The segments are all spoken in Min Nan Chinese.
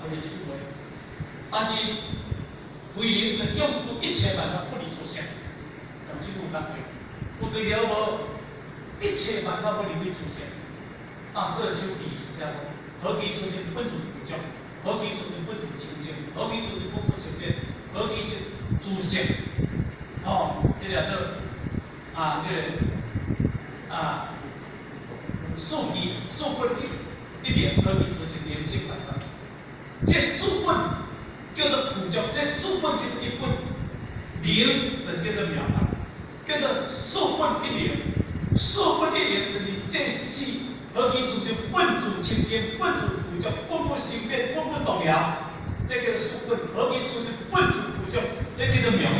開個手話，但是慧能就用出一切辦法不離所想，用這句講對，有對了無？一切辦法不離彼出現。啊，這首偈是啥講？何其殊勝本自具足，何其殊勝本自清淨，何其殊勝本不生變，何其是自性。哦，這個做啊，這個啊，四義四本一一靈，何其殊勝靈性辦法。這四本叫做具足，這四本叫做一本，靈就是叫做妙法，叫做四本一靈。四本一靈就是這四何其殊勝本自清淨，本自具足，本不生變，本不動搖，這叫做四本。何其殊勝本自具足，這叫做妙有。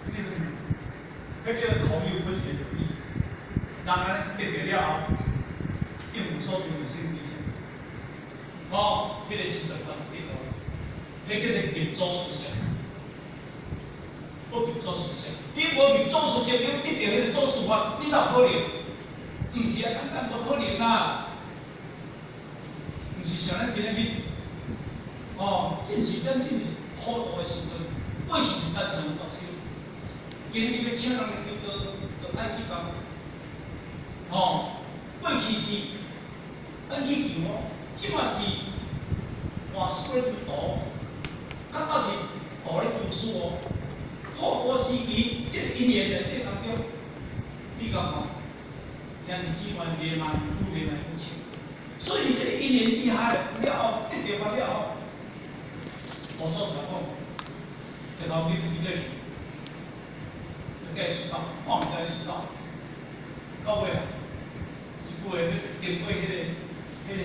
這叫做妙，這叫做空有分別的理。人按呢得著了後，應無所住而生其心。哦，彼個時陣就得到，彼叫做入祖思想。無入祖思想，你無入祖思想，你得著彼個祖師法，你哪有可能？毋是啊，簡單無可能啦。毋是像咱今仔日，哦，進是咱進入普渡的時陣，過去是單純作修，今日欲請人來都都愛去講，哦，過去是咱去求哦，這馬是換師咧求徒，較早是徒咧求師哦。普渡時期，這個因緣內底當中，你感覺兄弟姊妹袂賣，愈袂賣愈親。所以這個因緣之下了後，得著法了後，無所在講，一頭你直接去，就繼續走，看毋知續走，到尾啊，一句話欲經過彼個叫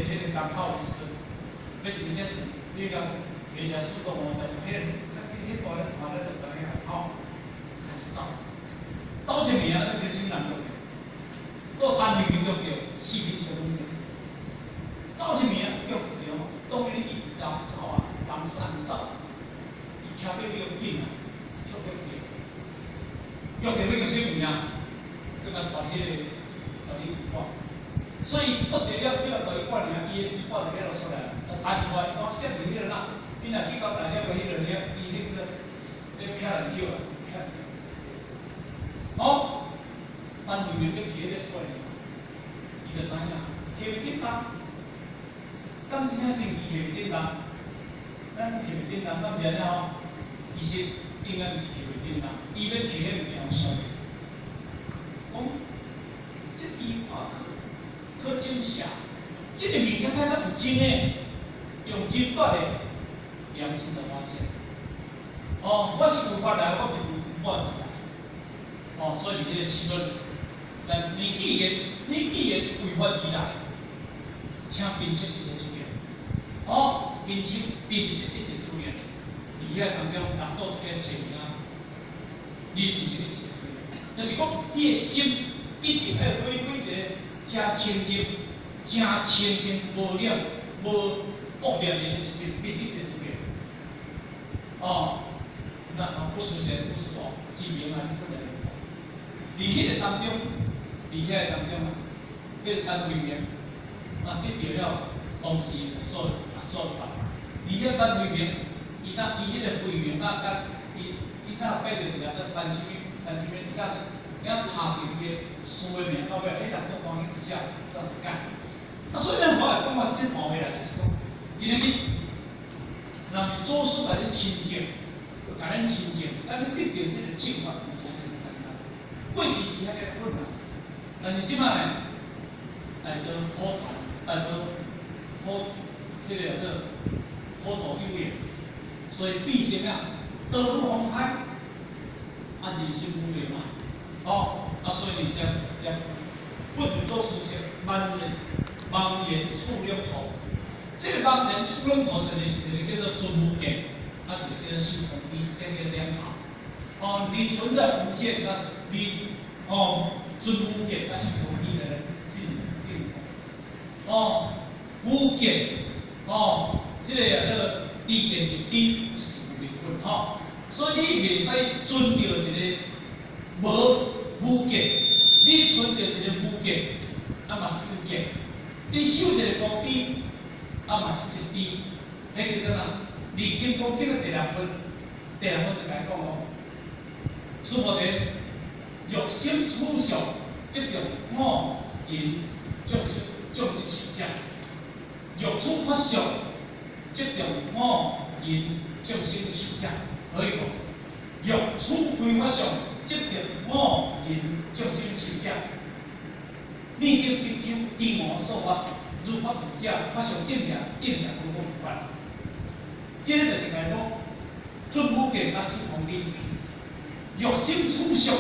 彼個港口的時陣，欲真正你講袂食4公五十，彼大咧看咧就知影吼，開始走，走啥物啊？這個什麼人叫到單位面叫叫四面相對，走啥物啊？叫對當然伊人走啊，人散走，伊騎馬比較緊啊，叫叫叫，叫叫欲叫啥物啊？叫共大彼個大伊掛，所以得著了，你若大伊掛爾，伊伊掛佇遐就出來，就彈出來，怎設定彼個啦？你若去到大了個彼個了，伊彼個咧撇人少啊，撇。哦，單位面欲起咧出來，伊就知影，提袂振動，敢真正神奇提袂振動？咱提袂振動，敢是按呢吼？其實應該毋是提袂振動，伊欲提彼物件有相講，這伊話可可真邪，這個物件敢若有真的，用真斷的良心的發現。哦，我是有法來，我是有法來。哦，所以佇這個時陣，但你既然為法而來，請摒棄一切諸念。哦，摒棄摒棄一切諸念，佇遐當中，六祖講前面啊，你摒棄一切諸念，就是講你的心一定愛回歸一個誠清淨、誠清淨、無染、無惡念的心，彼這個諸念。哦，那不思善不思惡，是名啊，你本來就。佇彼個當中，佇遐個當中啊，彼個單位面啊得著了當時所所法。佇遐單位面，伊那伊彼個慧明啊，甲伊伊那拜著一個叫單什物單什物，伊那遐拍著伊個師的名，到尾彼逐做歡喜寫，怎改？啊，所以咱我會講話這段話來就是講，今仔日，若是祖師共恁親證，共恁親證，咱欲得著這個正法。過去是遐個困難，但是這擺呢，來到普陀，來到普，這個叫做普度有緣，所以變成啊，道路宏開，啊人生無量嘛，哦，啊所以你將將不如做思想，茫然茫然處兩途，這個茫然處兩途，一個叫做尊無見，啊一個叫做修空智，這個兩頭。哦，你存在無見啊，你哦尊無見啊，修空智來進進。哦，無見哦，這個叫做離見入理，這是有明分吼。所以你袂使存著一個無無見，你存著一個無見，啊嘛是有見。你修一个空支，啊嘛是一支，彼叫做啥？离金刚經的第六分，第六分就共伊講哦。須菩提，欲心處相，即著五蘊眾生眾生受者；欲處法相，即著五蘊眾生受者。何以故？欲處非法相，即著五蘊眾生受者。汝等比丘，知我所發，如法如者，法相應現，應現何況法？這个就是來講，準無見佮四空支，欲心處相，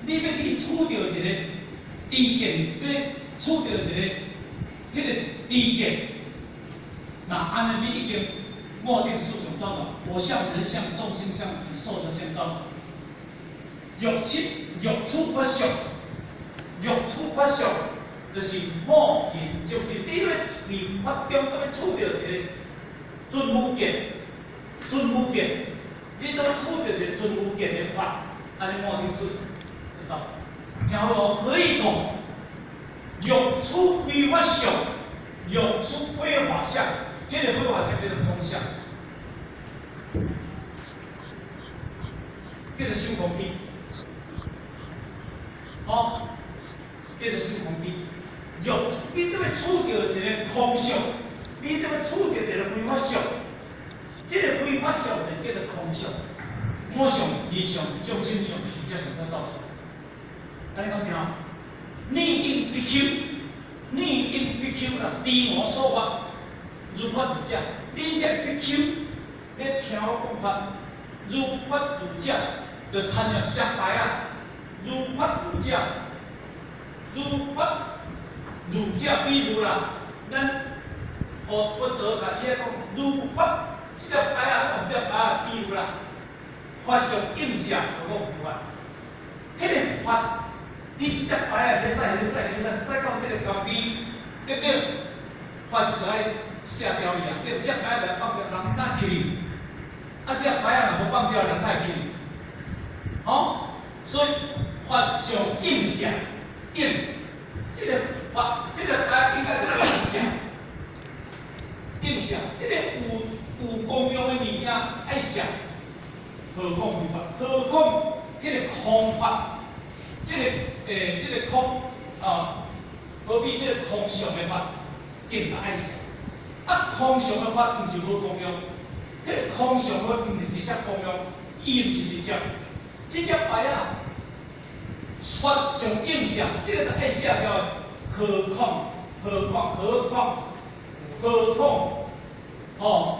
你欲去處著一個知見，欲處著一個彼个知見，那按呢你已經五蘊四相走煞，我相、人相、眾生相、壽者相走煞。欲心欲處法相，欲處法相，就是五蘊，就是你欲佇法中閣欲處著一個準無見，準無見，你都處著一個準無見的法，按呢五蘊四相就走。聽好哦，何以故？欲處非法相，欲處非法相，彼个非法相叫做空相，叫做修空支。吼，叫做修空支。欲你欲處著一个空相，你欲處著一个非法相，這个非法相就叫做空相。我相、人相、眾生相、壽者相，才走出來。按呢講聽，汝等比丘，汝等比丘啦，知我所發，如法如者，恁這比丘咧聽我講法，如法如者，就親像雙牌仔，如法如者，如法如者，比如啦，咱學佛陀共伊咧講，如法，這隻牌仔，用這隻牌仔比如啦，法相應現，何況非法，彼个法。你這隻牌仔咧使咧使咧使，使到這个甘邊，對不對？法是愛卸掉伊啊，對，這牌仔放掉，人哪去？啊，這牌仔若無放掉，人哪會去？吼，所以法相應現，應，這个法，這个牌應該應現，應現，這个有功用的物件愛卸，何況非法？何況彼个空法？這个空啊，好比這个空相的法，更加愛卸。啊，空相的法毋是無功用，彼个空相法毋是直接功用，伊毋是直接。這隻牌仔，法相應現，這个就愛卸掉的。何況何況何況何況哦，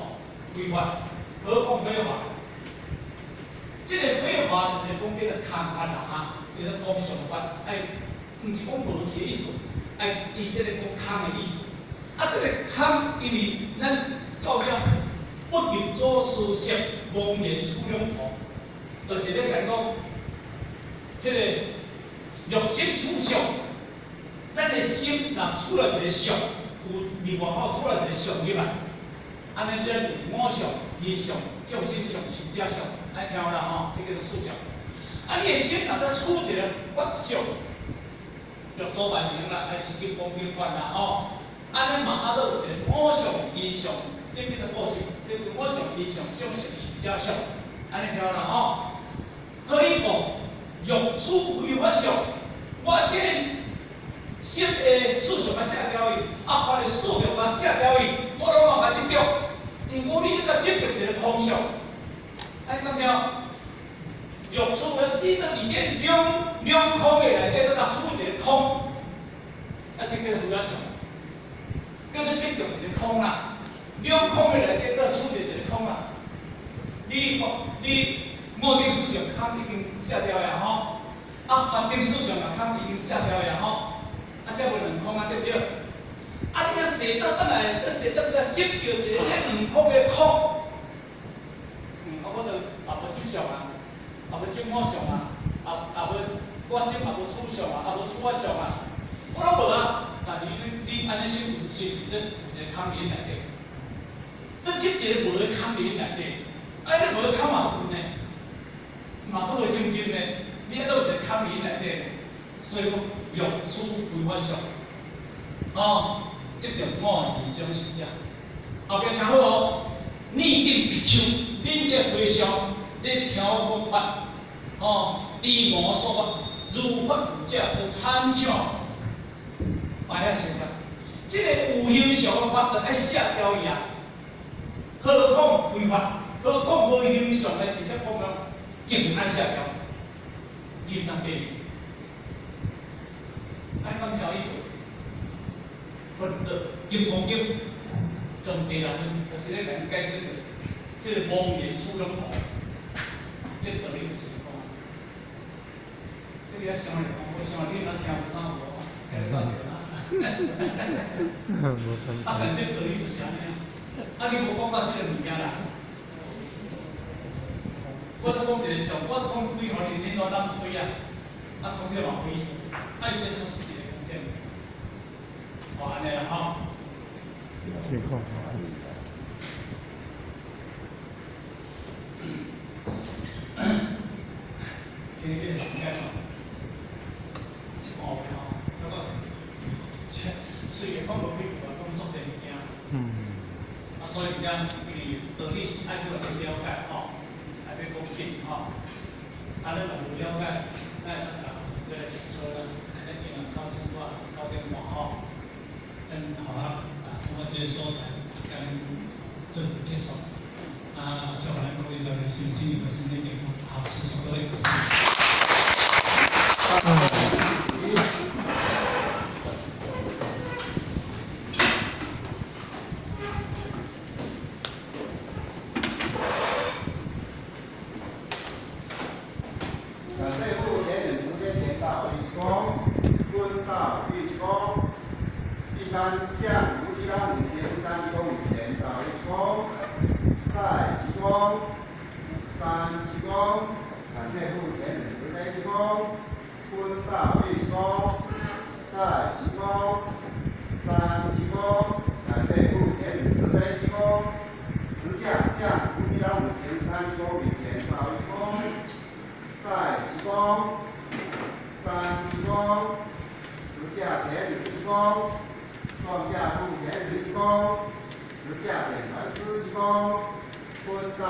非法，何況非法？這个非法就是講叫做空法啦，哈。叫做空相法，愛，毋是講無去的意思，愛伊這个講空的意思。啊，這个空，因為咱到遮不入祖師色，茫然處兩途，就是咧共講，彼个欲心處相，咱的心若處了一个相，有佇外口處了一个相入來，按呢咱有我相、人相、眾生相、壽者相，愛聽有啦吼，這叫做四相。啊！你的心若閣處一个法相，六度萬行啦，還是金剛經法啦吼。按呢嘛，啊，閣有一个我相、人相，這叫做過失，這叫我相、人相、相相、壽者相，按呢聽啦吼。何以故？欲處非法相，我這个心的四相共卸掉去，啊，法的四相共卸掉去，我攏嘛共執著。毋過你閣執著一个空相，按呢講聽。欲處的，你閣佇這兩空的內底，閣共處一个空，啊，這叫非法相，閣閣執著一个空啦。兩空的內底，閣處著一个空啦。你你五蘊四相空已經卸掉了吼，啊，法頂四相也空已經卸掉了吼，啊，才無兩空啊，對毋對？啊，你閣踅倒轉來，閣踅倒來執著一个這兩空的空，啊，我就也無執相啊。也無執我相啊，也無我心也無處相啊，也無處法相啊，我攏無啊。但是你按呢心有心是咧有一个空佇內底，你執一个無的空佇內底，啊，你無的空嘛有呢，嘛閣無清淨呢，你還閣有一個空佇內底，所以講欲處非法相，哦，這著五二種是這。後壁聽好哦，內定比丘，恁這和尚咧聽我講法，吼，離魔說法，如法有者，有參詳，擺遐先生，這個有形相的法，就愛卸掉伊啊。何況非法，何況無形相的直接講講，更愛卸掉。你毋通介意，按呢講聽有意思？佛的《金剛經》從第六分，就是咧共你解釋的，這個妄言四種圖，這個道理就是講，這個要想來講，我想你若聽無啥無。啊，但這道理就是按呢，啊，你無講到這個物件啦。我都講一個上，我都講水，予你恁老當水啊，啊，講這個嘛無意思，啊，伊這較實際的講這個，哦，按呢啦吼。你講。今日這個時間吼，是半暝吼，那個雖然講無幾句話，講足濟物件。啊，所以遮因為道理是愛閣來了解吼，毋是愛欲講緊吼。啊，咱若無了解，咱會當共來切磋啦，咱應該9點外、9點半吼，咱予啊，我這個所在，共做一個結束。啊，祝咱各位大家身心靈身體健康，好，謝謝各位。感謝父前人慈悲前道一鞠躬，坤道一鞠躬，一般向如吉拉姆行三鞠躬以前道一鞠躬，再鞠躬，三鞠躬，感謝父前人慈悲鞠躬，坤道一鞠躬，再鞠躬，三鞠躬，感謝父前人慈悲鞠躬，十下向如吉拉姆行三鞠躬以前道一鞠躬。再鞠躬，三鞠躬，十架前礼鞠躬，双架父前禮鞠躬，十架點傳師鞠躬，坤道。